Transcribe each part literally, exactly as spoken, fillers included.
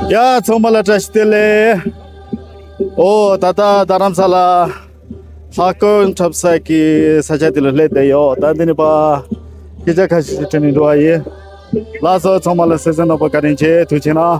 ཡ་ཚང་མ་ལ་བཀྲ་ཤིས་བདེ་ལེགས། ཨོ་ད་ལྟ་རྡ་རམ་ས་ལ་ལྷ་སྐོར་འཁྲབ་ས་གི་ས་ཆ་དེ་ལ་སླེབས་བསྡད་ཡོད། ད་འདི་ནས་ཕར་སྐད་ཆ་ཁ་ཤས་ཤིག་དྲི་ནས་འགྲོ་བ་ཡིན། ལགས་སོ། ཚང་མ་ལ་གསན་གཟིགས་གནང་བར་བཀའ་དྲིན་ཆེ། ཐུགས་རྗེ་གནང་།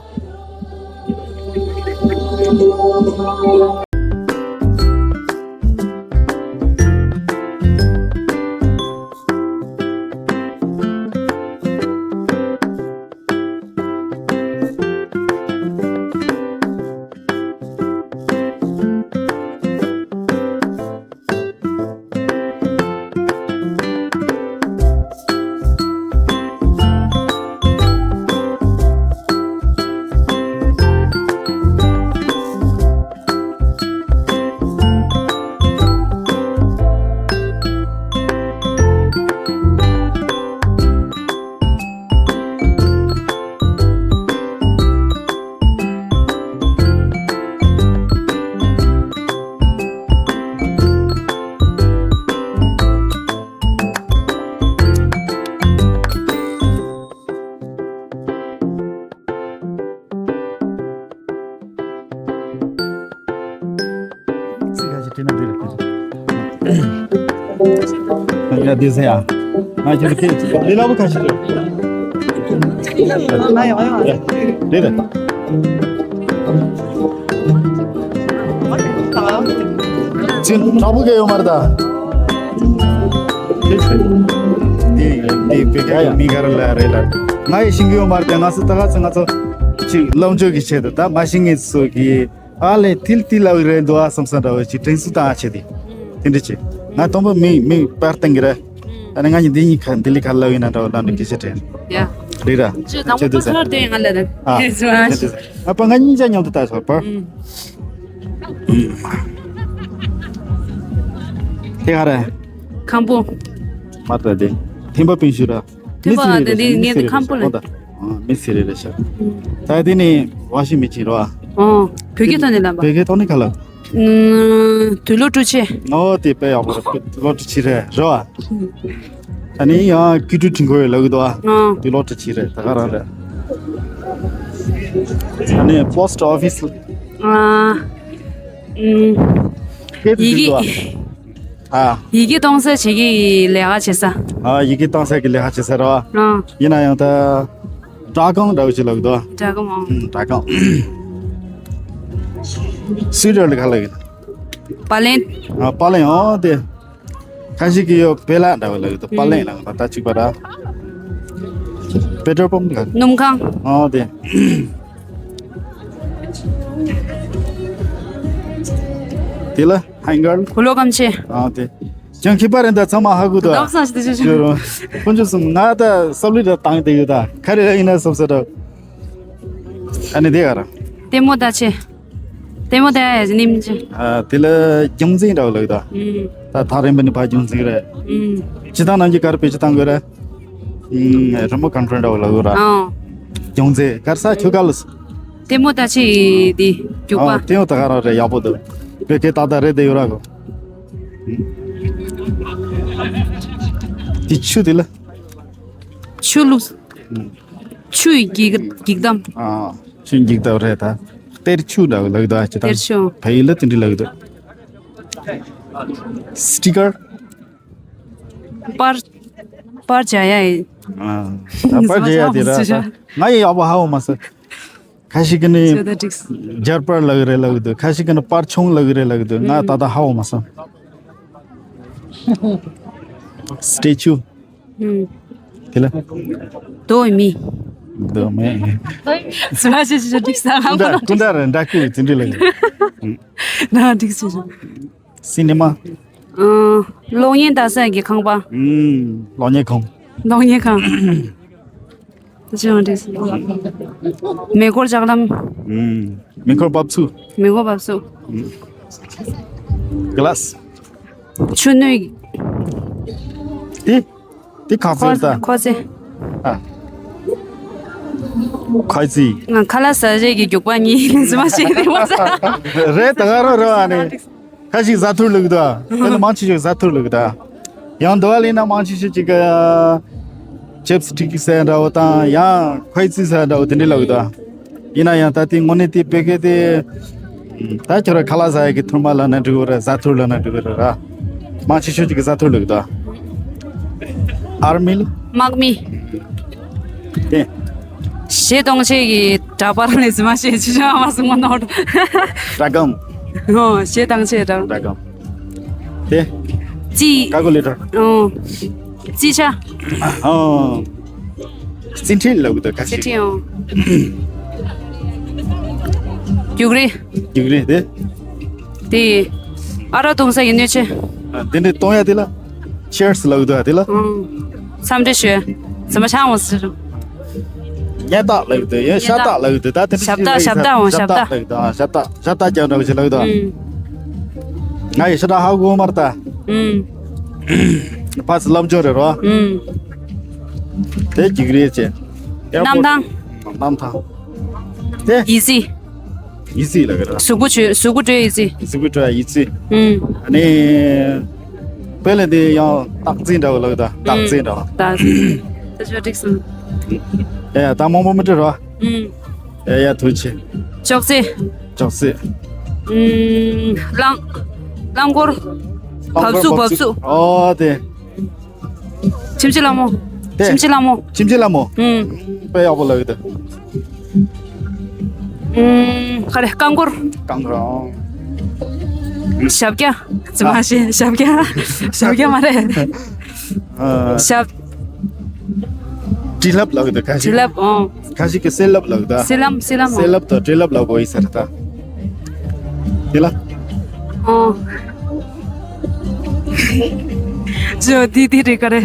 ཚིག་ཁ་ཤས་བྲིས་ན་འདི་རེད། ཡ་འདི་ཟེར་ཡ། ང་ཁྱེད་ཀྱི་ལས་སླ་པོ་ཁ་ཤས་རེད། ཡ་འདི་རེད། ཚིག་དྲག་པོ་གས་ཡོད་མ་རེད་ད། དེ་དེ་བེ་ཀ་མི་ག་ར་ལ་རེད་ལ། ང་ཡི་ཤིང་གི་ཡོད་མ་རེད་ད། ང་ཚོ་ད་ག་ཚོད་ང་ཚོ་ཅིག་ལམ་ཕྱོགས་ཀྱི་ཆེད་དུ་ད་མ་ཤིང་ངེ་ཚོ་གི་ཨ་ལས་ཐིལ་ཐིལ་ལ་བའི་རེད་འདུག་ཨ་བསམ་ས་འདྲ་བོ་ཅིག་དྲན་གསོ་བཏང་ཨ་ཆེ་དེ། དེ་འདྲ་ཆེ། ང་དང་པོ་མི་མི་པར་བཏང་གི་རེད། ཨ་ནི་ང་གཉིས་འདི་གཉིས་ཁ་འདི་ལི་ཁ་ལ་བའི་ན་འདྲ་བོ་ལ་འདྲ་སྐད་ཆ་དྲན། ཡ། རེད་ར། ཅི་དང་པོ་ཁ་ཐོར་དེ་ང་ལ་རེད། ཨ། དེ་ཚོ་ཨ། དེ་ཚོ་ཨ་པ་ང་གཉིས་ཆ་མཉམ་དུ་ལྟ་ཆོག་པ། དེ་ག་རེད། ཁམ་པོ། མ་ལྟ་དེ། ཐེམ་པ་སྤུན་ཤུ་ར། མི་ཐེམ་པ་ཚེ་རེ་དེ་རེ་ནི་ངས་དེ་ཁམ་པོ་ལ། ཨ་མི་ཚེ་རེ་རེ་ཤག་ད་དེ་ནི་ཝ་ཤིང་མི་ཆིན་རོ། ཨ། བོད་སྐད་ཐོག་ནས་ལབ་པ། བོད་སྐད་ཐོག་ནས་ག་ལ། ཨུམ། དུས་ལོ་དྲུག་ཅུ། ཨོ་དེ་དཔེ་ཡག་པོ་རེད། དུས་ལོ་དྲུག་ཅུ་རེད་རོ། ཨ་ནི་ཡང་ཀི་ཏུ་ཁྲིན་གོ་ཡོད་ལ་གི་དོ། ཨ། དུས་ལོ་དྲུག་ཅུ་རེད། ད་ག་རང་རེད། ཨ་ནི་པོ་སི་ཊི་ཨོ་ཕི་སི། ཨ། ཨུམ། སྐད་དུ་ཡི་གེ་དུས་དོ། ཨ། ཡི་གེ་གཏོང་ས་བྱེད་ཀྱི་ལས་ཀ་བྱེད་ས། ཨ། ཡི་གེ་གཏོང་ས་གི་ལས་ཀ་བྱེད་ས་རོ། ཨ། ཡིན་ན་ཡང་ད་སྦྲག་ཁང་འདྲ་བོ་ཞིག་ལ་གི་དོ། སྦྲག་ཁང་། ཨ། སྦྲག་ཁང་། སུའི་ཊར་ལ་ག་ལ་གི། པར་ལེན། ཨ། པར་ལེན། ཨོ་དེ། ཁ་ཤས་ཀྱི་ཡོད་བེ་ལ་འདྲ་བོ་ལ་གི་དོ། པར་ལེན་ལ་གི་ད་ད་ཅིག་པ་ར། པེ་ཏྲོལ་པམ་ག། སྣུམ་ཁང་། ཨོ་དེ། དེ་ལ་ཧན་གར། གུ་ལོ་གམ་ཆེ། ཨ་དེ། ཅང་ཁྱི་པ་རེད་ད། ཚང་མ་ཧ་གོ་ད། ལགས་སོ་ཞེས་དེ་ཞུ་ཞུ། ཁོང་ཚོ་གསུམ་ང་ད་སབ་ལི་ད་བཏང་དེ་ཡོད་ད། ག་རེ་ཡིན་ན་སོབ་སོ་ད། ཨ་ནི་དེ་ག་ར། ལྟད་མོ་ད་ཆེ། ལྟད་མོ་ད་ནིམ་ཆེ། ཨ་དེ་ལ་རྒྱུ་མཚན་འདྲ་བོ་ལ་ཡོད་ད། ད་ཐག་རིང་པ་ནི་ཕ་རྒྱུ་མཚན་རེད། སྤྱི་བཏང་ནང་གི་ག་རེ་པེ་སྤྱི་བཏང་དགོས་རེད། རི་མོ་ཀོན་ཊི་རོལ་འདྲ་བོ་ལ་ཡོད་ར། རྒྱུ་མཚན་ག་རེ་ས་ཁྱོད་ག་ལ། ལྟད་མོ་ད་ཆེ་དེ་རྒྱུག་པ། ལྟད་མོ་ད་ག་རང་རེད། ཡག་པོ་འདུག་བོད་སྐད་ཏག་ཏག་རེད་དེ་ཡོད་ར་གོ། དེ་ཆུ་དེ་ལ། ཆུ་བླུགས། ཆུ་ཡི་འགྱིག་འགྱིག་དམ། ཨ། ཆུ་འགྱིག་དམ་རེད་ད། གཏེར་ཆུ་འདྲ་ལབ་ད་ཅི་ད། གཏེར་ཆུ། བལ་ཡུལ་ལ་དེ་འདྲ་ལབ་ད། སི་ཊི་ཀར། པར། པར་བྱ་ཡ་ཡིན། ཨ། ད་པར་བྱ་ཡ་དེ་ར་ད། ང་ཡི་ཡག་པོ་ཧ་གོ་མ་སོང་། ཁ་ཤས་ཀྱིས་ནི་ཆོས་དང་འགྲིགས། སྦྱར་པར་ལབ་ཀྱི་རེད་ལབ་ཀྱི་འདུག་ཁ་ཤས་ཀྱིས་ནི་པར་ཆུང་ལབ་ཀྱི་རེད་ལབ་ཀྱི་འདུག་ང་ད་ལྟ་ཧ་གོ་མ་སོང་། སི་ཊེ་ཅུ། ཨུམ། དེ་ལ། རྡོ་མི། རྡོ་མི། སུ་ར་ཞིག་ཞིག་འགྲིགས་ས་ཧ་གོ་ན། ཀུན་དགའ་རེད། འདྲ་སྐུ་དེ་འདྲ་ལབ་ཀྱི་འདུག་ན་འགྲིགས་ཞིག་ཞིག་སི་ནི་མ། ཨང་། གློག་བརྙན་ལྟ་ས་གི་ཁང་པ། ཨུམ། གློག་བརྙན་ཁང་། གློག་བརྙན་ཁང་། ཅི་ཡང་འདྲ་སི། མེ་འཁོར་ལྕགས་ལམ། ཨུམ། མེ་འཁོར་འབབ་ཚུགས། མེ་འཁོར་འབབ་ཚུགས། ཨུམ། ག་ལ་སི། ཆུ་སྣོད། དེ། དེ་ཁ་ཚེ་ད། ཁོ་ཚེ། ཨ། ཁ་ཚེ། ང་ཁ་ལག་ཟ་རེས་ཀྱི་རྒྱུག་པ་གཉིས་ལས་ཟི་མ་ཤེས་རེད་བ་ས། རེད་ད་ག་རང་རེད་བ་ནི། ཁ་ཞིག་ཟ་ཐུར་ལུག་ད། དེ་ནི་མང་ཆེ་ཤོས་ཟ་ཐུར་ལུག་ད། ཡང་འདི་བ་ལིན་ན་མང་ཆེ་ཤོས་ཅིག་ག་ཅེབ་སི་ཊིག་ཟེར་འདྲ་བོ་དང་ཡང་ཁོའི་ཙི་ཟེར་འདྲ་བོ་དེ་འདྲ་ལུག་ད། ཡིན་ན་ཡང་ད་དེ་དངོས་གནས་དེ་བོད་སྐད་དེ། ད་ཁྱོད་ར་ཁ་ལག་ཟ་ཡ་གི་ཐུར་མ་ལབ་ན་འགྲིག་གི་རེད། ཟ་ཐུར་ལབ་ན་འགྲིག་གི་རེད་ར། མང་ཆེ་ཤོས་ཅིག་གིས་ཟ་ཐུར་ལབ་གི་འདུག་ཨར་མི་ལ། དམག་མི། དེ། གཞས་གཏོང་བྱེད་ཀྱི་འདྲ་པར་ལས་ཟིན་མ་ཤེས་ཅི་ཆ་མ་སོང་ངོ་ནོར། སྒྲ་སྒམ། ཨོ་གཞས་གཏོང་བྱེད་འདྲ། སྒྲ་སྒམ། དེ། རྩིས། ཀལ་ཀུ་ལེ་ཊར། ཨོ། རྩིས་ཆ། ཨོ། རྩིས་ཁྲི་ལབ་གི་འདུག་ཁ་ཤས། རྩིས་ཁྲི་ཨོ། རྒྱུགས་རི། རྒྱུགས་རི་དེ། དེ། ཨ་རག་བཏུང་ས་ཡི་སྣོད་ཆས། ཨ། དེ་འདྲའི་གཏོང་ཡ་དེ་ལ། ཆེར་སི་ལབ་གི་འདུག་ཨ་དེ་ལ། ཨང་། འཚམས་འདྲི་ཞུ། ཟི་མ་ཆང་འོང་ཟེར། སྙད་ཏག་ལབ་གི་འདུག་ཡང་ཤ་སྟག་ལབ་གི་འདུག་ད་དེ་འདྲ་ཞབས་སྟག་ཞིག་ལབ་གི་ཞབས་སྟག་འོང་ཞབས་ཞབས་སྟག་སྟག་ལབ་གི་འདུག་ཨ། ཞབས་སྟག་ཞབས་སྟག་རྒྱག་འདྲ་བོ་ཞིག་ལབ་གི་འདུག་ཨ། ཨང་། ང་ཡི་ཤ་སྟག་ཧ་གོ་མ་རེད་ད། ཨང་། ཕ་སི་ལམ་ཅོ་རེད་རོ། ཨང་། དེ་རྒྱུགས་རི་བྱས། གནམ་ཐང་། གནམ་ཐང་། དེ། ཡི་ཙི། ཡི་ཙི་ལབ་གི་ར། གཟུགས་པོ་བཅོས། གཟུགས་པོ་བཅོས་ཡི་ཙི། གཟུགས་པོ་བཅོས་ཡི་ཙི། ཨུམ། ཨ་ནི། དཔེ་ལ་འདི་ཡང་སྟག་རྩེ་འདྲ་བོ་ལབ་གི་འདུག་སྟག་རྩེ་འདྲ་བོ། ད་ད་ཅོ་འགྲིག་སོང་། ཡ་ཡ་ད་མང་པོ་མི་འདྲི་ར། ཨུམ། ཡ་ཡ་ཐུགས་རྗེ་ཆེ། ཅོག་ཙེ། ཅོག་ཙེ། ཨུམ། རླངས། རླངས་འཁོར། བབས་ཚུགས་བབས་ཚུགས། ཨོ་དེ། ཁྱིམ་གྱི་ལྷ་མོ། དེ། ཁྱིམ་གྱི་ལྷ་མོ། ཁྱིམ་གྱི་ལྷ་མོ། ཨུམ། དཔེ་ཡག་པོ་ལབ་གི་འདུག་ཨུམ། ག་རེ་རྐང་འཁོར། རྐང་འཁོར། ཞབས་བཀྱག་ཙི་མ་ཤེས། ཞབས་བཀྱག་ཞབས་བཀྱག་མ་རེད། ཨ། ཞབས། བྲིས་རླབས་ལབ་གི་འདུག་ཁ་ཤས། བྲིས་རླབས་ཨོ། ཁ་ཤས་ཀྱིས་སེ་རླབས་ལབ་གི་འདུག་སེ་ལམ་སེ་ལམ་ཨོ། སེ་རླབས་དང་བྲིས་རླབས་ལབ་དགོས་ཡིན་ས་རེད་ད། དེ་ལ། ཨོ། ཇོ་དི་དི་རེད་ག་རེ།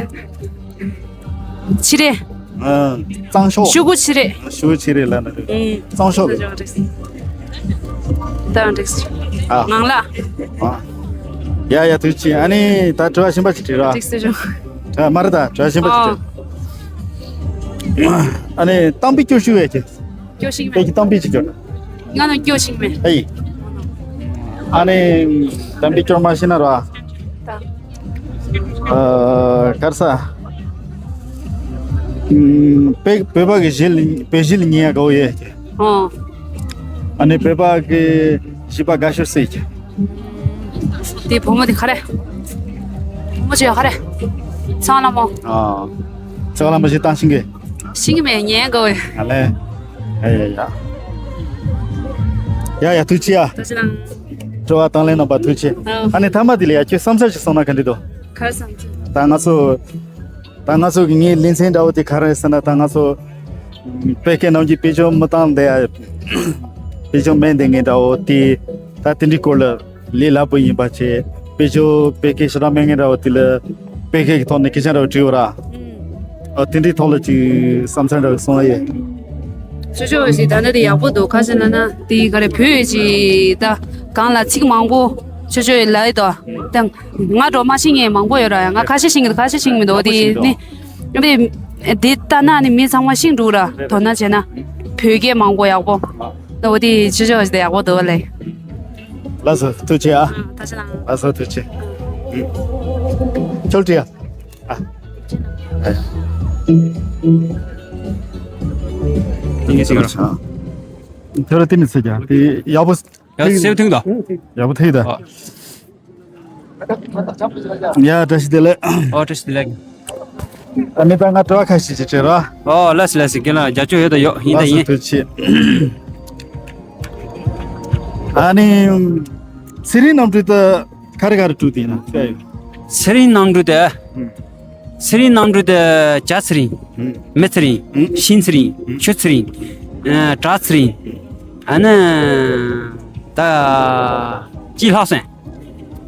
ཕྱི་རེད། ཨ། གཙང་ཤོག་ཤུ་གུ་ཕྱི་རེད། ཤུ་གུ་ཕྱི་རེད་ལབ་ན་འགྲིག་ཨུམ། གཙང་ཤོག་ད་འགྲིག་ད་འགྲིག་ཨ། ངང་ལ། ཨ། ཡ་ཡ་ཐུགས་རྗེ་ཆེ། ཨ་ནི་ད་དྲི་བ་གཞན་པ་ཅིག་དྲིས་ར། འགྲིག་སེ་ཞོག་ཨ། མ་རེད་ད་དྲི་བ་གཞན་པ་ཅིག་ཨ། དྲིས། ཨ་ནི་གཏམ་དཔེ་སྐྱོར་ཞུ་བས་ཀྱི། སྐྱོར་ཞིག་མེད། དཔེ་ཀྱི་གཏམ་དཔེ་ཅིག་སྐྱོར། ང་ལ་སྐྱོ་ཞིག་མེད། ཨེ། ཨ་ནི། གཏམ་དཔེ་སྐྱོར་མ་ཤེས་ན་ར། ད། ཨ། ག་རེ་ཟ། ཨུམ། བོད་བོད་པ་གི་གཞས་ལ་བོད་གཞས་ལ་ཉན་ཡ་དགའ་བོ་ཡོད། ཨོ། ཨ་ནི་བོད་པ་གི་བྱིས་པ་དགའ་ཤོས་སུ་ཡོད། དེ་བུ་མོ་དེ་ག་རེ། བུ་མོ་ཅིག་ཡོད་ག་རེ། ཚང་ལ་མོ། ཨ། ཚང་ལ་མོ་ཞིག་བཏང་ཤིང་གི། ཤིང་གི་མེད་ཉན་དགའ་བོ་ཡོད། ཨ་ལེ། ཡ་ཡ་ཡ། ཡ་ཡ་ཐུགས་རྗེ་ཆེ་ཡ། ཐུགས་རྗེ་གནང་། དྲི་བ་དང་ལེན་གནང་བ་ཐུགས་རྗེ་ཆེ། ཨ་ནི་ཐ་མ་དེ་ལ་ཡ་ཁྱོད་བསམ་ཚུལ་ཞིག་གསུངས་ན་ག་འདྲ་འདུག་ག་རེ་བསམ་ཚུལ། ད་ང་ཚོ། ད་ང་ཚོ་གི་ངའི་ལེ་ཚན་འདྲ་བོ་དེ་ག་རེ་ཟེར་ན་ད་ང་ཚོ། བོད་སྐད་ནང་གི་བེད་སྤྱོད་མི་བཏང་བསྡད་ཡ། བེད་སྤྱོད་མེད་བསྡད་མཁན་འདྲ་བོ་དེ། ད་དེ་འདྲའི་སྐོར་ལ་ལས་སླ་པོ་ཡིན་པ་བྱས། བེད་སྤྱོད་བོད་སྐད་ཞེ་དྲག་མེད་མཁན་འདྲ་བོ་དེ་ལ། བོད་སྐད་ཀྱི་ཐོག་ནས་སྐད་ཆ་འདྲ་བོ་དྲིས་པ་ར། ཨ། དེ་འདྲའི་ཐོག་ལ་ཅིག་བསམ་ཚུལ་འདྲ་བོ་གསུང་ཡ་ཡོད། ཆོས་ཕྱོགས་ཞིག་ད་ནི་དེ་ཡག་པོ་འདུག་ག་ཅི་ན་ན་དེ་ག་རེ་བོད་ཡིག་ཅིག་ད་གང་ལ་ཚིག་མང་པོ་ཆོས་ཕྱོགས་ལ་ཡོད་དོ། ད་ང་འགྲོ་མ་ཤེས་མཁན་མང་པོ་ཡོད་ར། ང་ཁ་ཤས་ཤེས་ཀྱི་འདུག་ཁ་ཤས་ཤེས་ཀྱི་མི་འདུག་དེ་ནི་དེ་དེ་ལྟ་ན་ནི་མི་ཚང་མ་ཤེས་འགྲོ་ར། དོ་སྣང་བྱས་ན་བོད་སྐད་མང་པོ་ཡག་པོ་འོ་དེ་ཆོས་ཕྱོགས་ཞིག་ད་ཡག་པོ་འདུག་ལེ། ལགས་སོ་ཐུགས་རྗེ་ཆེ་ཨ། ཨ། ཐུགས་རྗེ་གནང་། ལགས་སོ་ཐུགས་རྗེ་ཆེ། ཨ། ཁྱོད་བྲིས་ཡ། ཨ། ཨ། ཡིན་ཟེར་གི་ར། ཁྱོད་ར་དེ་མི་ཚེ་ཀྱང་དེ་ཡག་པོ། ཡག་སེ་ཐུང་དང་། ཡག་པོ་ཐུག་ད། ཨ། ཡ་བཀྲ་ཤིས་བདེ་ལེགས། ཨོ་བཀྲ་ཤིས་བདེ་ལེགས། ཨ་ནི་ད་ང་དྲི་བ་ཁ་ཤས་ཅིག་དྲི་ར། ཨོ་ལགས་སོ་ལགས་སོ། རྒན་ལགས་རྒྱབ་སྐྱོར་ཡོད་ད་ཡོད་ཡིན་ད་ཡིན། ལགས་སོ་ཐུགས་རྗེ་ཆེ། ཨ་ནི། ཚེ་རིང་རྣམ་གྲོལ་དུ་ག་རེ་ག་རེ་བྲིས་ཏེ་ཡིན་ན། ཚེ་རིང་རྣམ་གྲོལ་དུ། ཚེ་རིང་རྣམ་གྲོལ་དུ་བྱ་ཚེ་རིང་། མི་ཚེ་རིང་། ཤིང་ཚེ་རིང་། ཆུ་ཚེ་རིང་། བྲག་ཚེ་རིང་། ཨ་ནི། ད། སྐྱིད་ལྷག་སོང་།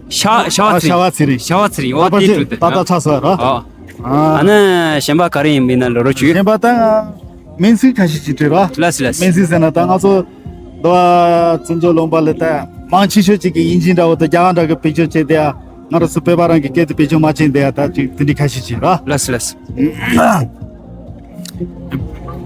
ཤ་ཤ་བ་ཨ་ཚེ་རིང་། ཤ་བ་ཚེ་རིང་། ཤ་བ་ཚེ་རིང་། ཨོ་ད་དེ་ཅི་བྲིས་ཏེ། ད་ད་ཆགས་སོང་ར། ཨ། ཨ་ནི་གཞན་པ་ག་རེ་ཡིན་མིན་ན་ལོ་རོ་བཅུ། གཞན་པ་ད་མིང་ཚིག་ཁ་ཤས་ཅིག་བྲིས་ར། ལགས་སོ་ལགས་སོ། མིང་ཚིག་ཟེར་ན་ད་ང་ཚོ་འདི་བ་བཙན་བྱོལ་ལུང་པ་ལ་ད་མང་ཆེ་ཤོས་ཅིག་གིས་དབྱིན་ཇི་འདྲ་བོ་དང་རྒྱ་གར་འདྲ་གི་བེད་སྤྱོད་བྱས་ཏེ་ཡ། ང་རང་ཚོ་བོད་པ་རང་གི་སྐད་དེ་བེད་སྤྱོད་མ་བྱས་ཏེ་ཡ། ད་ཅིག་དེ་འདྲའི་ཁ་ཤས་ཅིག་ར། ལགས་སོ་ལགས་སོ།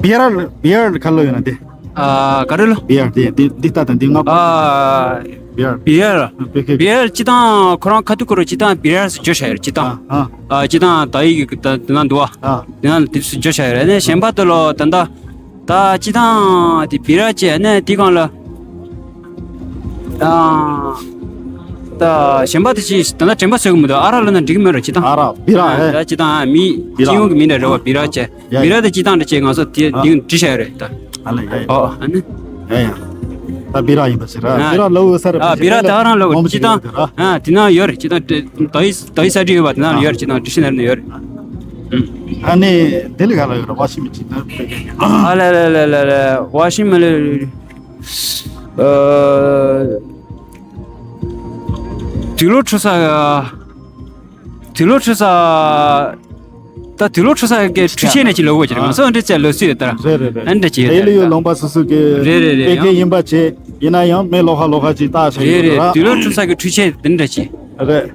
བི་ཨར་བི་ཨར་ག་ལོ་ཡོད་ན་དེ། ཨ། ག་རེ་ལོ། བི་ཨར་དེ་འདི་འདི་ལྟ་དང་འདི་ལྔ་པོ། ཨ། བི་ཨར། བི་ཨར། བི་ཨར། བི་ཨར་སྤྱི་བཏང་ཁོ་རང་ཁ་ཐུག་ཁོ་རང་སྤྱི་བཏང་བི་ཨར་ཟེར་བརྗོད་བྱ་ཡོད་སྤྱི་བཏང་། ཨ། ཨ། སྤྱི་བཏང་ད་ཡིག་གི་ད་དེ་ན་འདུག་བ། ཨ། དེ་ན་དེ་ཚོ་བརྗོད་བྱ་ཡོད་རེད། ཨ་ནི་གཞན་པ་དེ་ལོ་ད་ལྟ་ ད་སྤྱིར་བཏང་དེ་སྦི་ར་བྱས་ནས་དེ་སྒང་ལ། ཨ། ད་གཞན་པ་དེ་ཅི་ད་ལྟ་དྲན་པ་གསོས་གི་མི་འདུག་ཨ་རག་ལབ་ན་འགྲིག་གི་མེད་ར་སྤྱིར་བཏང་། ཨ་རག་སྦི་ར་ཨ། ཨེ། ད་སྤྱིར་བཏང་ཨ་མི་སྦི་ར་སྤྱི་ཡོངས་ཀྱི་མིང་ལ་རེད་བ། སྦི་ར་བྱས། ཡ་ཡ། སྦི་ར་དེ་སྤྱིར་བཏང་འདྲ་བྱས་ང་ཚོ་དེ་ཨ། དེ་བྲིས་བཞག་ཡོད་རེད་ད། ཨ་ལ་ཡ་ཡ། ཨོ་ཨ་ནི། ཡ་ཡ། ད་སྦི་ར་ཡིན་པ་ཞིག་ར། ཨ། སྦི་ར་ལབ་ཡོད་ས་རེད་པ། ཨ། སྦི་ར་ད་རང་ལབ་ཡོད་སྤྱིར་བཏང་། ཨ། དེ་ན་ཡོད་རེད་སྤྱིར་བཏང་། ཏོག་དབྱིབས་ཏོག་དབྱིབས་གསར་བྲིས་ཡོད་པ་དེ་ན་ཡོད་རེད། སྤྱིར་བཏང་ཌིག་ཤ་ན་རི་ན་ཡོད་རེད། ཨ་ནི་དེ་ལ་ག་ལ་ཡོད་ར། ཝ་ཤིང་མེ་ཤིན་ན་ཕ་གི་ཡོད་ར། ཨ་ལ་ལ་ལ་ལ་ཝ་ཤིང་མེ་ལ། ཨ། དུག་ལོག་འཁྲུ་ས། དུག་ལོག་འཁྲུ་ས། ད་དུག་ལོག་འཁྲུ་ས་གི་འཕྲུལ་ཆས་ནས་ཅིག་ལབ་དགོས་ཀྱི་རེད། ང་ཚོ་འདྲ་ཚད་ལབ་སྲོལ་ཡོད་ད། རེད་རེད་རེད། ཨ་འདྲ་ཅིག་ཡོད་དེ་ལ་ཡོད་ད། ལུང་པ་སོ་སོ་གི། རེད་རེད་རེད། སྤེལ་མཁན་ཡང་ཡིན་པ་བྱས། ཡིན་ན་ཡང་མི་ལོགས་ཁ་ལོགས་ཁ་ཅིག་བཏགས་བཞག་རེད་ཡོད་རེད། ར། དུག་ལོག་འཁྲུ་ས་གི་འཕྲུལ་ཆས་དེ་འདྲ་ཅིག་རེད།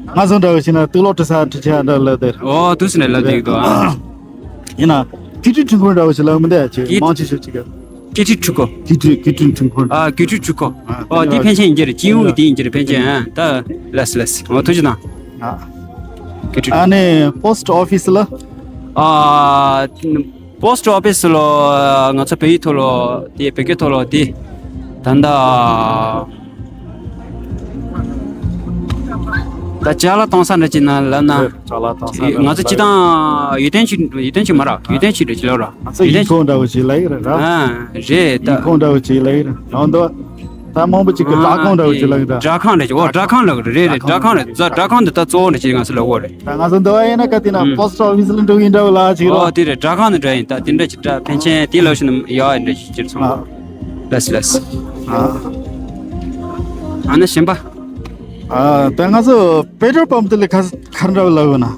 ང་ཚོ་འདྲ་བོ་ཞིག་ན་དུག་ལོག་འཁྲུ་ས་འཕྲུལ་ཆས་འདྲ་ལབ་དེ་རེད། ཨོ་དུག་སེ་ནས་ལབ་དེ་རེད། འདུག་ཨ། ཡིན་ན། སྐྱིལ་ཀྲུང་འཕྲུལ་འཁོར་འདྲ་བོ་ཞིག་ལབ་མི་འདུག་ཅིག་སྐྱིལ་མང་ཆེ་ཤོས་ཅིག་གི། སྐྱིལ་ཀྲུང་འཕྲུལ་འཁོར། སྐྱིལ་ཀྲུང་སྐྱིལ་ཀྲུང་འཕྲུལ་འཁོར། ཨ། སྐྱིལ་ཀྲུང་འཕྲུལ་འཁོར། ཨ། ཨོ་དེ་ཕན་ཆད་ཡིན་གྱི་རེད། སྤྱི་ཡོངས་ཀྱི་དེ་ཡིན་གྱི་རེད། ཕན་ཆད། ཨ། ད་ལགས་སོ་ལགས་སོ། ཨོ་ཐུགས་རྗེ་གནང་། ཨ། སྐྱིལ་ཀྲུང་། ཨ་ནི་པོ་སི་ཊི་ཨོ་ཕི་སི་ལ། ཨ། པོ་སི་ཊི་ཨོ་ཕི་སི་ལ་ང་ཚོ་བལ་ཡུལ་ཐོག་ལ་དེ་བོད་སྐད་ཐོག་ལ་དེ་ད་ལྟ། ད་ཅ་ལག་གཏོང་ས་འདྲ་ཅིག་ན་ལབ་ན། ཅ་ལག་གཏོང་ས་འདྲ་ང་ཚོ་སྤྱིར་བཏང་ཡུལ་དོན་ཆེད། ཡུལ་དོན་ཆེད་མ་རེད། ཡུལ་དོན་ཆེད་འདྲ་ཅིག་ལབ་ར། ང་ཚོ་ཡུལ་དོན་ཡིག་ཁོངས་འདྲ་བོ་ཞིག་ལབ་ཀྱི་རེད་ར། ཨ། རེད་ད། ཡིག་ཁོངས་འདྲ་བོ་ཞིག་ལབ་ཀྱི་རེད། ཡང་འདུག་ད་མང་པོ་ཅིག་གིས་སྦྲག་ཁང་འདྲ་བོ་ཞིག་ལབ་ཀྱི་རེད། སྦྲག་ཁང་འདྲ་ཅིག་འོ་སྦྲག་ཁང་ལབ་ཀྱི་རེད། རེད་རེད། སྦྲག་ཁང་རེད། ད་སྦྲག་ཁང་འདི་ད་གཙོ་བོ་འདྲ་ཅིག་ང་ཚོ་ལབ་དགོས་རེད། ད་ང་ཚོ་འདི་བ་ཡིན་ན་ག་དེ་ན་ཨུམ། པོ་སི་ཊི་ཨོ་ཕི་སི་ལ་འགྲོ་གི་ཡིན་འདྲ་བོ་ལབ་ཅིག་རོ། ཨོ་དེ་རེད། སྦྲག་ཁང་ནས་འགྲོ་ཡིན། ད་དེ་འདྲ་ཅིག་ད་ཕན་ཆད་དེ་ལབ་ཤེས་ན་ཡག་ཡིན་འདྲ་ཅིག་སྤྱིར་བཏང་། ཨ། ལགས་སོ་ལགས་སོ། ཨ། ཨ་ནི་གཞན་པ། ཨ། ད་ང་ཚོ་པེ་ཊྲོལ་པམ་དེ་ལ་ག་ག་འདྲ་བོ་ལབ་ཡོད་ན།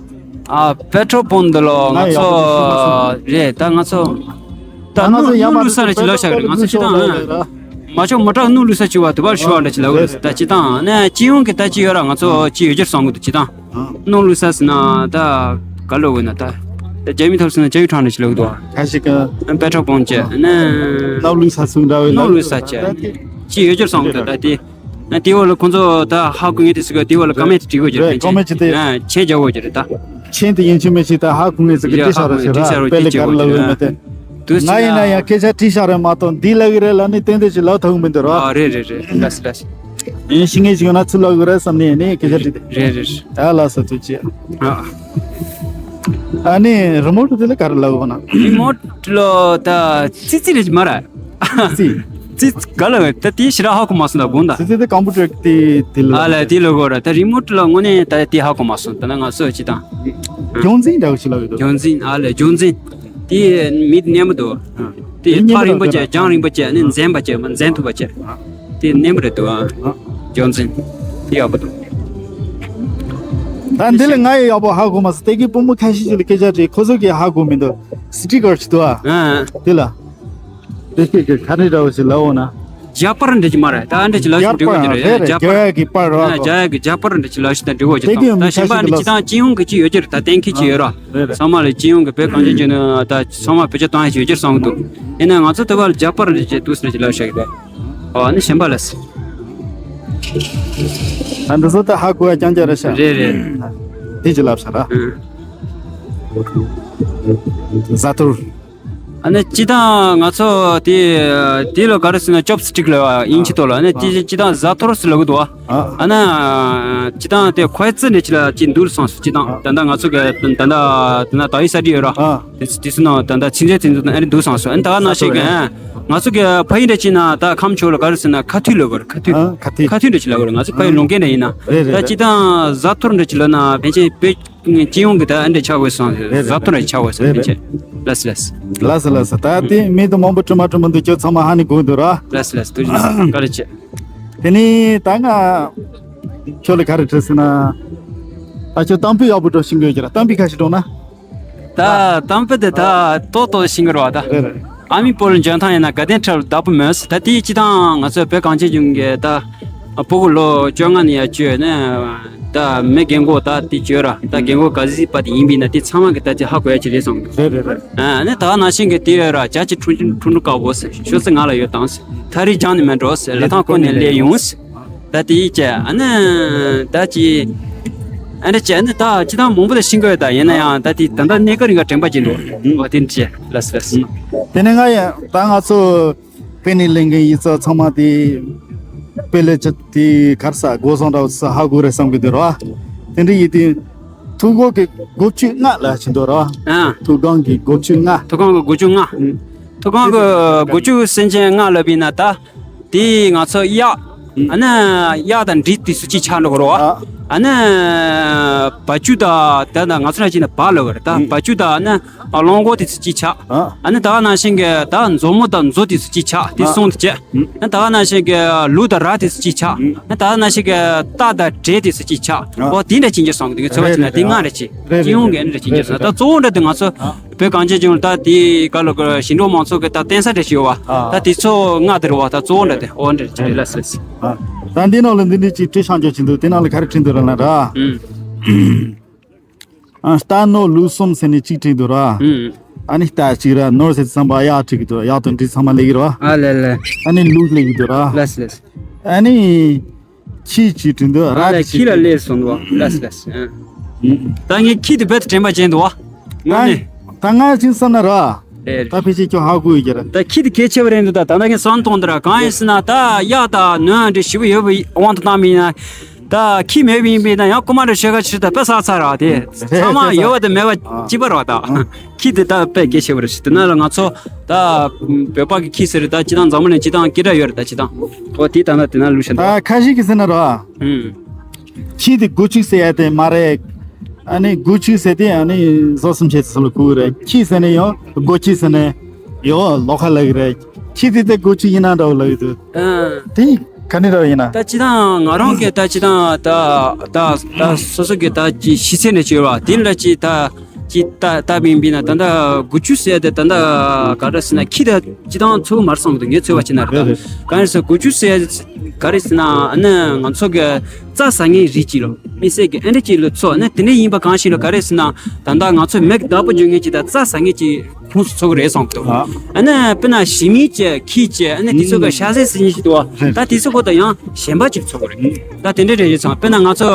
ཨ། པེ་ཊྲོལ་པམ་དེ་ལ་ང་ང་ཡག་པོ་ཞིག་ཤེས་མ་སོང་། ཚོ་རེད། ད་ང་ཚོ་ད་ད་ང་ཚོ་སྣུམ་ཡར་མར་སྣུམ་བླུག་ས་ལ་ཅིག་ལབ་ཤག་རེད། ང་ཚོ་སྤྱིར་བཏང་། ཨ། མ་ཆོག་མོ་ཊ་སྣུམ་བླུག་ས་ཅིག་བ་དེ་བར་ཞུ་བ་འདྲ་ཅིག་ལབ་ཡོད་རེད། ད་སྤྱིར་བཏང་ནས་སྤྱི་ཡོངས་ཀྱི་ད་ཅིག་ཡོད་ར། ང་ཚོ་ཅིག་ཡོད་རྒྱུར་བསམ་གི་འདུག་སྤྱིར་བཏང་། སྣུམ་བླུག་ས་ཟེར་ན་ད་ག་ལབ་དགོས་ན་ད། ད་རྒྱ་མི་ཐོག་ཟེར་ན་ཅ་ཡུ་ཁྲང་འདྲ་ཅིག་ལབ་གི་འདུག་ཁ་ཤས་ཀྱིས་པེ་ཊྲོལ་པམ་བྱས་ནས་སྣུམ་བླུག་ས་ཟེར་འདྲ་བའི་སྣུམ་བླུག་ས་བྱས་ཅིག་ཡོད་རྒྱུར་བསམ་གི་འདུག་ད་དེ་ན་དེ་བ་ལ་ཁོང་ཚོ་ད་ཧ་གོ་མཁན་དེ་ཚོ་གིས་དེ་བ་ལ་ཀོ་མེན་ཊི་བྲིས་དགོས་ཀྱི་རེད། ཀོ་མེན་ཊི་དེ་མཆན་རྒྱག་དགོས་ཀྱི་རེད་ད། མཆན་དེ་ཡིན་གཅིག་མིན་གཅིག་ད་ཧ་གོ་མཁན་ཚོ་གིས་ཡ་བྲིས་བཞག་རོགས་བྱེད་ར། ཧ་གོ་མཁན་དེ་ཚོ་དཔེ་ལས་ག་རེ་ལབ་ཡོད་མེད་དེ། དུས་ང་ཡིན་ན་ཡང་སྐད་ཆ་དྲིས་བཞག་རེད་མ་གཏོགས་འདི་ལབ་གི་རེད་ལབ་ནས་ཏན་ཏན་ཞིག་ལབ་ཐུབ་གི་མི་འདུག་ར། ཨ། རེད་རེད་རེད། ལགས་སོ་ལགས་སོ། ཡིན་ཤེས་མཁན་ཞིག་ཡོད་ན་ཚུར་ལབ་དགོས་རེད་བསམ་ནས་ནས་སྐད་ཆ་དྲིས་ཏེ། རེད་རེད་རེད། ཨ། ལགས་སོ་ཐུགས་རྗེ་ཆེ། ཨ། ཨ་ནི་རི་མོ་ཊི་དེ་ལ་ག་རེ་ལབ་དགོས་ན། རི་མོ་ཊི་ལ་ད་ཙི་ཙི་རེད་མ་རེད། ཙི་ཙི། ཙི་ཙི་ག་ལ་ད་དེ་ཞེ་དྲག་ཧ་གོ་མ་སོང་ད་དགོངས་དག་ཙི་ཙི་དེ་ཀམ་པུ་ཊར་དེ་དེ་ལ། ཨ་ལ་དེ་ལ་གོ་ར། ད་རི་མོ་ཊི་ལ་དངོས་གནས་ད་དེ་ཧ་གོ་མ་སོང་། ད་ན་ང་ཚོ་སྤྱིར་བཏང་། རྒྱང་འཛིན་འདྲ་བོ་ཞིག་ལབ་ཡོད་དོ། རྒྱང་འཛིན། ཨ་ལ་རྒྱང་འཛིན། དེ་མི་དེ་མཉེན་པོ་འདུག་དེ་མཉེན་པོ་ཐག་རིང་པོ་འདུག་བྱས་རྒྱང་རིང་པོ་བྱས་ནས་འཛིན་པ་བྱས་མ་འཛིན་ཐུབ་པ་བྱས། དེ་མཉེན་པོ་རེད་འདུག་ཨ། རྒྱང་འཛིན། དེ་ཡག་པོ་འདུག་ད་འདི་ལ་ང་ཡི་ཡག་པོ་ཧ་གོ་མ་སོང་། དེ་གི་བུ་མོ་ཁ་ཤས་ཤིག་ལ་སྐད་ཆ་དྲིས། ཁོ་ཚོ་གིས་ཧ་གོ་མི་འདུག་སི་ཊི་ཀར་ཞིག་འདུག་ཨ། ཨ། དེ་ལ། དེ་སྐད་ཀྱི་ག་རེ་འདྲ་བོ་ཞིག་ལབ་འོང་ན། ཇ་པར་འདྲ་ཅིག་མ་རེད། ད་འདྲ་ཅིག་ལབ་ཞིག་འགྲིག་གོ་ཅི་རེད། ཇ་པར། རྒྱག་ཡག་གི་པར་ར། ཨ། རྒྱག་ཡག་གི་ཇ་པར་འདྲ་ཅིག་ལབ་ཞིག་ད་འགྲིག་གོ་ཅི་རེད། ད་གཞན་པ་འདྲ་ཅིག་དང་སྤྱི་ཡོངས་ཀྱི་ཅིག་ཡོད་ཀྱི་རེད། ད་གཏན་འཁེལ་ཅིག་ཡོད་ར། རེད་རེད། ཚང་མ་ལ་སྤྱི་ཡོངས་ཀྱི་བོད་གངས་ཅན་ལྗོངས་ནས་ད་ཚང་མ་བེད་སྤྱོད་བཏང་ཡག་ཅིག་ཡོད་ཀྱི་རེད་བསམ་གི་འདུག་ཡིན་ན་ང་ཚོ་ལྟ་བ་ལ་ཇ་པར་འདྲ་ཅིག་འདུག་སེ་འདྲ་ཅིག་ལབ་ཤག་གི་རེད། ཨོ་ནི་གཞན་པ་ལ་སི། ད་འདི་ཚོ་ད་ཧ་གོ་ཡག་རྐྱང་རྐྱང་རེད་ཤག་རེད་རེད། དེ་ཅིག་ལབ་ཤག་ར། ཨ། བཟའ་ཐུར། ཨ་ནི་སྤྱིར་བཏང་ང་ཚོ་དེ་དེ་ལ་ག་རེ་ཟེར་ན་ཅོབ་སི་ཊིག་ལབ་པ་དབྱིན་ཇི་ཐོག་ལ། ཨ་ནི་དེ་སྤྱིར་བཏང་བཟའ་ཐུར་ཟེར་ལབ་གི་འདུག་བ། ཨ། ཨ་ནི་སྤྱིར་བཏང་དེ་ཁོའི་རྩི་འདྲ་ཅིག་ལ་ཅིག་འདུག་བསམ་སོང་། སྤྱིར་བཏང་ད་ལྟ་ང་ཚོ་གི་ད་ལྟ་ད་ལྟ་ཏོག་དབྱིབས་གསར་བྲིས་ཡོད་ར། ཨ། དེ་དེ་ཚོ་ནང་ད་ལྟ་ཚིག་མཛོད་དེ་ཚོ་ཨ་ནི་འདུག་བསམ་སོང་། ཨ་ནི་ད་ག་ནང་བཞིན་གི་ཨ་ང་ཚོ་གི་ཕ་ཡུལ་འདྲ་ཅིག་ན་ད་ཁམས་ཕྱོགས་ལ་ག་རེ་ཟེར་ན་ཁ་ཐུག་ལབ་གི་རེད། ཁ་ཐུག་ཨ། ཁ་ཐུག་ཁ་ཐུག་འདྲ་ཅིག་ལབ་གི་རེད། ང་ཚོ་ཕ་ཡུལ་ལུང་སྐད་འདྲ་ཡིན་ན། རེད་རེད་ད་རེད། སྤྱིར་བཏང་བཟའ་ཐུར་འདྲ་ཅིག་ལབ་ན་ཕལ་ཆེར་བོད་སྤྱི་ཡོངས་ཀྱི་ད་ཨ་འདྲ་ཆགས་དགོས་སོང་། རེད་རེད། བཟའ་ཐུར་ཆགས་དགོས་སོང་། རེད་རེད། ཕལ་ཆེར། ལགས་སོ་ལགས་སོ། ལགས་སོ་ལགས་སོ། ད་དེ་མི་དང་མང་པོ་དྲི་མ་དྲི་མ་འདུག་ཁྱོད་ཚང་མ་ཧ་ནི་གོ་འདུག་ར། ལགས་སོ་ལགས་སོ། ཐུགས་རྗེ་ཆེ། བཀའ་དྲིན་ཆེ། དེ་ནས་ད་ང་ཁྱོད་ལ་ག་རེ་དྲི་ཟེར་ན། ད་ཁྱོད་གཏམ་དཔེ་ཡག་པོ་འདྲ་ཤེས་ཀྱི་ཡོད་ཀྱི་ར། གཏམ་དཔེ་ཁ་ཤས་འདྲ་ན། ད་གཏམ་དཔེ་དེ་ད་ཏོག་ཏོག་ཤེས་ཀྱི་རེད་བ་ད། རེད་རེད། ཨ་མའི་བུ་ལ་འཇོན་ཐང་ཡིན་ན་དགའ་ལྡན་ཁྲ་ལ་བདག་པོ་མོད་ཟེར། ད་དེ་སྤྱིར་བཏང་ང་ཚོ་བོད་གངས་ཅན་ལྗོངས་ཀྱི་ད་ཕྲུ་གུ་ལོ་བཅོ་ལྔ་ནས་ཡར་བཅུ་ནས་ད་མི་རྒན་གོག་ད་དེ་བཅུ་ར། ད་རྒན་གོག་ག་ཚོད་པ་དེ་ཡིན་པས་ན་དེ་ཚང་མ་གི་ད་དེ་ཧ་གོ་ཡག་ཅིག་རེད་བསམ་གི། རེད་རེད་རེད། ཨ་ནི་ད་ནང་བཞིན་གི་དེ་ཡོད་ར། བྱ་ཅིག་ཁྲུང་ཁྲུང་ཁྲུང་ཁྲུང་དཀར་པོ་ཟེར། ཤོག་ཙེ་ང་ལ་ཡོད་དང་ཟེར། ལི་ཐང་ཁོ་ནས་སླེབས་ཡོང་ཟེར། ད་དེ་ཡིས་བྱས་ཨ་ནི་ད་ཅི། ཨ་འདྲ་བྱས་ནས་ད་སྤྱིར་བཏང་མང་པོ་ལ་ཤེས་ཀྱི་ཡོད། ད་ཡིན་ན་ཡང་ད་དེ་ད་ལྟ་གནས་སྐབས་རིང་ག་དྲན་པ་ཅིག་འགྲོ། འོ་དེ་འདྲ་བྱས། ལགས་སོ་ལགས་སོ། དེ་ནས་ང་ཡང་ད་ང་ཚོ་པེ་ནེ་ལེན་མཁན་ཡིག་ཚགས་ཚང་མ་དེ་དཔེ་ལེགས་ཆ་དེ་གར་ས་སྒོ་བཟང་འདྲ་བོ་ས་ཧ་གོ་རེད་བསམ་གྱི་འདུག་ར། དེ་འདྲ་ཡིན་དུས་ཐུའུ་ཀོང་གི་སྒོ་ཁྱུ་ལྔ་ལ་ཕྱིན་འདུག་ར། ཨ། ཐུའུ་ཀོང་གི་སྒོ་ཁྱུ་ལྔ། ཐུའུ་ཀོང་གི་སྒོ་ཁྱུ་ལྔ། ཨུ། ཐུའུ་ཀོང་གི་སྒོ་ཁྱུ་སེམས་ཅན་ལྔ་ལབ་པ་ཡིན་ན་ད། དེ་ང་ཚོ་གཡག་ཨ་ནི་གཡག་དང་འབྲི་དེ་ཚོ་གཅིག་ཆགས་འགྲོ་གི་རེད་བ། ཨ། ཨ་ནི་བ་ཕྱུགས་དང་ད་ད་ང་ཚོ་ནང་བཞིན་ན་བ་ལབ་པ་རེད། ད་ཨ། བ་ཕྱུགས་དང་ཨ་ནི་གླང་གོག་དེ་ཚོ་གཅིག་ཆགས། ཨ། ཨ་ནི་ད་ག་ནང་བཞིན་གྱི་ད་མཛོ་མོ་དང་མཛོ་དེ་ཚོ་གཅིག་ཆགས། དེ་ཨ། གསུམ་དེ་བྱས། ཨ་ནི་ད་ག་ནང་བཞིན་གྱི་ལུག་དང་ར་དེ་ཚོ་གཅིག་ཆགས། ཨ། ཨ་ནི་ད་ག་ནང་བཞིན་གྱི་རྟ་དང་འབྲས་དེ་ཚོ་གཅིག་ཆགས། ཨ། འོ་དེ་འདྲ་ཅིག་འགྱུར་སོང་གི་འདུག་ཚོད་པ་ཅིག་ན་རེད་རེད། དེ་ལྔ་རེད་ཅིག་རེད་སྤྱི་ཡོངས་ཀྱི་ཨ་ནི་འདྲ་ཅིག་འགྱུར་སོང་། ད་གཙོ་བོ་འདྲ་དེ་ང་ཚོ་ཨ། བོད་གངས་ཅན་ལྗོངས་ལ་ད་དེའི་སྐབས་ལ་ཞིང་འབྲོག་མང་ཚོགས་ཀྱི་ད་བརྟེན་ས་འདྲ་ཞིག་ཡོད་བ། ཨ། ད་དེ་ཚོ་ལྔ་དེ་རེད་བ། ད་གཙོ་བོ་འདྲ་དེ་འོ་འདྲ་ཅིག་རེད། ལགས་སོ་ལགས་སོ། ཨ། ད་འདི་ནང་ལ་འདི་འདྲ་ཅིག་བྲིས་བཞག་རྒྱུ་ཅིག་འདུག་དེ་ནང་ལ་ག་རེ་བྲིས་འདུག་ར་ན་ར། ཨུམ། ཨ། རྟ་ནོར་ལུག་གསུམ་ཟེར་ནས་གཅིག་བྲིས་འདུག་ར། ཨུམ། ཨ་ནི་རྟ་གཅིག་ར། ནོར་ཟེར་དུས་ཙམ་པ་གཡག་བྲིས་ཀྱི་འདུག་གཡག་དང་འབྲི་ཚང་མ་སླེབས་ཀྱི་རེད་བ། ཨ་ལེ་ལེ། ཨ་ནི་ལུག་སླེབས་ཀྱི་འདུག་ར། ལགས་སོ་ལགས་སོ། ཨ་ནི། ཁྱི་གཅིག་བྲིས་འདུག་ཨ་ར་ལས་ཁྱི་ལ་སླེབས་སོང་འདུག་ལགས་སོ་ལགས་སོ། ཨ། ད་ངས་ཁྱི་དེ་རྦད་དེ་དྲན་པ་བརྗེད་འདུག་བ། ངོ་ནས། ད་ང་ཅིག་བསམ་ན་ར། རེད། ད་ཕལ་ཆེར་ཁྱོད་ཧ་གོ་ཡོད་ཀྱི་རེད། ད་ཁྱི་དེ་གལ་ཆེ་བ་རེད་འདུག་ད་ད་ལྟ་ངས་བསམ་གཏོང་འདི་ར། གང་ཡིན་ཟེར་ན་ད་གཡག་དང་ནོར་འདི་ཞེ་པོ་ཡོད་པའི་དབང་དུ་བཏང་མིན་ན། ད་ཁྱི་མེད་པ་ཡིན་པས་ན་ཡང་རྐུ་མ་འདྲ་བྱེད་ག་ཕྱིར་ད་དཔེ་བསགས་ཚར་ར་དེ། ཚང་མ་ཡོད་པ་དང་མེད་པ་གཅིག་པ་རེད་བ་ད། ཁྱི་དེ་ད་དཔེ་གལ་ཆེ་བ་རེད་ཤག་དེ་ན་ལ་ང་ཚོ་ད་བོད་པ་གི་ཁྱི་ཟེར་ད་སྤྱིར་བཏང་འཛམ་བུ་གླིང་སྤྱིར་བཏང་སྐད་གྲགས་ཡོད་རེད། ད་སྤྱིར་བཏང་འོ་དེ་ད་ན་དེ་ན་ལུས་ཤ་ད། ད་ཁ་ཤས་ཀྱིས་ཟེར་ན་ར། ཨུམ། ཁྱི་དེ་སྒོ་ཕྱུགས་ཟེར་ཡ་དེ་མ་རེད། ཨ་ནི་སྒོ་ཕྱུགས་ཟེར་དེ་ཨ་ནི་བཟོ་སེམས་ཆེ་ཚོ་ལ་གོ་གི་རེད། ཁྱི་ཟེར་ནས་ཡང་སྒོ་ཕྱུགས་ཟེར་ནས་ཡང་ལོགས་ཀ་ལབ་གི་རེད། ཁྱི་དེ་དེ་སྒོ་ཕྱུགས་ཡིན་ན་འདྲ་བོ་ལབ་གི་འདུག་ཨ། དེ་ག་ནས་འདྲ་བོ་ཡིན་ན། ད་སྤྱིར་བཏང་ང་རང་གི་ད་སྤྱིར་བཏང་ད་ད་ད་སོ་སོ་གི་ད་ཅི་ཤི་ཚད་ནས་བྱས་པ་དེ་འདྲ་ཅི་ད་ཅི་ད་ད་བིན་བིན་ན་ད་ད་སྒོ་ཕྱུགས་ཟེར་དེ་ད་ད་ག་འདྲ་ཟེར་ན་ཁྱི་ད་སྤྱིར་བཏང་ཚོ་མར་སོང་གི་འདུག་ངས་ཚོད་པ་བྱས་ན་རེད་ད། རེད་རེད། གང་ཡིན་ཟེར་སྒོ་ཕྱུགས་ཟེར་ག་རེ་ཟེར་ན་ཨ་ནི་ང་ཚོ་གི་རྩྭ་ཟ་མཁན་རིགས་ཅིག་ལ་དམིགས་བསལ་གྱི་ཨ་འདྲ་ཅིག་ལ་ཚོ་ཨ་ནི་དེ་འདྲ་ཡིན་པ་གང་ཞིག་ལ་ག་རེ་ཟེར་ན་ད་ལྟ་ང་ཚོ་མི་གི་བདག་པོ་འཇོག་མཁན་ཅིག་དང་རྩྭ་ཟ་མཁན་ཅིག་ཁོངས་སུ་ཚུད་ཀྱི་རེད་བསམ་གྱི་འདུག་ཨ་ནི་དཔེར་ན་ཞི་མི་བཅས་ཁྱི་བཅས་ཨ་ནི་དེ་ཚོ་གི་ཤ་ཟན་ཟེར་མཁན་ཞིག་འདུག་ད་དེ་ཚོ་ཁོ་ད་ཡང་གཞན་པ་ཅིག་ཚུད་ཀྱི་རེད། ད་དེ་འདྲ་རེད་ཅེས་ཚང་དཔེར་ན་ང་ཚོ་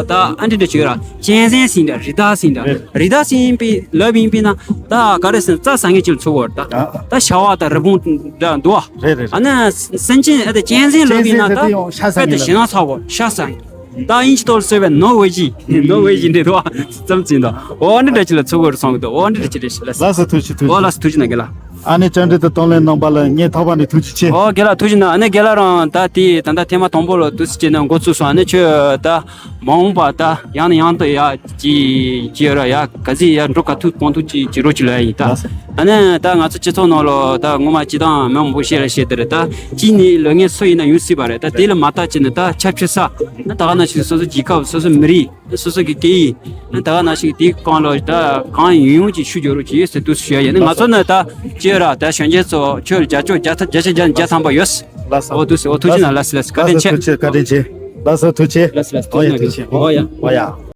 ད་ཨ་འདྲ་འདྲ་ཅིག་ཡོད་ར། གཅན་གཟན་ཟེར་འདྲ་རི་དྭགས་ཟེར་འདྲ་རི་དྭགས་ཟེར་ཡིན་པའི་ལབ་ཡིན་པས་ན་ད་ག་རེ་ཟེར་ན་རྩྭ་ཟ་མཁན་ཅིག་ལ་ཚུད་ཀྱི་ཡོད་རེད་ད། ད་ཤ་བ་དང་རི་བོང་འདྲ་འདུག་བ། རེད་རེད། ཨ་ནི་སེམས་ཅན་ཨ་ད་གཅན་གཟན་ལབ་ཡིན་ན་ད་དཔེ་ད་ཞེད་སྣང་ཚ་བོ་ཤ་ཟ་ཡིན། ད་ཨིན་ཇི་ཐོག་ལ་གསོལ་བའི་ནོ་ཝེ་ཇི་ནོ་ཝེ་ཇི་འདྲ་འདུག་བ། ཙམ་ཙིན་ད་འོ་འདྲ་འདྲ་ཅིག་ལ་ཚུད་ཀྱི་ཡོད་རེད་བསམ་གྱི་འདུག་འོ་འདྲ་འདྲ་ཅིག་རེད་ཤག་ལགས་སོ། ལགས་སོ་ཐུགས་རྗེ་ཐུགས་རྗེ། འོ་ལགས་སོ་ཐུགས་རྗེ་གནང་རྒན་ལགས། ཨ་ནི་བཅར་འདྲི་དང་གདོང་ལེན་གནང་པ་ལ་ངས་ཐོག་མ་ནས་ཐུགས་རྗེ་ཆེ། ཨོ་རྒན་ལགས་ཐུགས་རྗེ་གནང་། ཨ་ནི་རྒན་ལགས་རང་ད་དེ་ད་ལྟ་ཐེངས་མ་དང་པོ་ལ་འདུག་སེ་བྱས་ནས་འགོ་བཙུགས་སོང་། ཨ་ནི་ཁྱོད་ད་མ་འོངས་པ་ད་ཡང་ནས་ཡང་དུ་ཡ་ཅི་ཅི་ཡོད་ར་ཡ་ག་ཚིག་ཡ་འགྲོ་ག་ཐུག་གང་ཐུག་ཅི་ཅི་རོ་ཅི་ལ་ཡ་ཡིན་ད། ཨ་ནི་ད་ང་ཚོ་སྤྱི་ཚོགས་ནང་ལ་ད་ངོ་མ་སྤྱི་བཏང་མི་མང་པོ་བཤད་ར་བཤད་དེ་རེད་ད། གཅིག་ནི་ལོ་ངན་སུ་ཡིན་ན་ཡོང་སྲིད་པ་རེད་ད། དེ་ལ་མ་བརྟག་བྱས་ནས་ད་ཆབ་ཆ་ས་ད་ག་ནང་བཞིན་སོ་སོ་རྒྱལ་ཁབ་སོ་སོ་མི་རིགས། སོ་སོ་གི་སྐད་ཡིག་ད་ག་ནང་བཞིན་དེའི་སྒང་ལ་ད་གང་ཡོང་ཡོང་ཅིག་ཤུགས་རྒྱག་རོགས་གྱིས་ཟེར་འདུག་སེ་ཞུ་ཡ་ཡིན། ང་ཚོ་ནི་ད་ཅི་ཡོད་ར་ད་གཞོན་སྐྱེས་ཚོ་ཁྱོད་རྒྱ་ལྕོག་བརྒྱ་ཐམ་བརྒྱ་ཆ་བརྒྱ་བརྒྱ་ཐམ་པ་ཡོད། ལགས་སོ། འོ་ཐུགས་རྗེ་ཆེ། འོ་ཐུགས་རྗེ་གནང་། ལགས་སོ་ལགས་སོ། བཀའ་དྲིན་ཆེ། ལགས་སོ་ཐུགས་རྗེ་ཆེ། ལགས་སོ་ལགས་སོ། ཐུགས་རྗེ་གནང་། ཐུགས་རྗེ་ཆེ། འོ་ཡ། འོ་ཡ།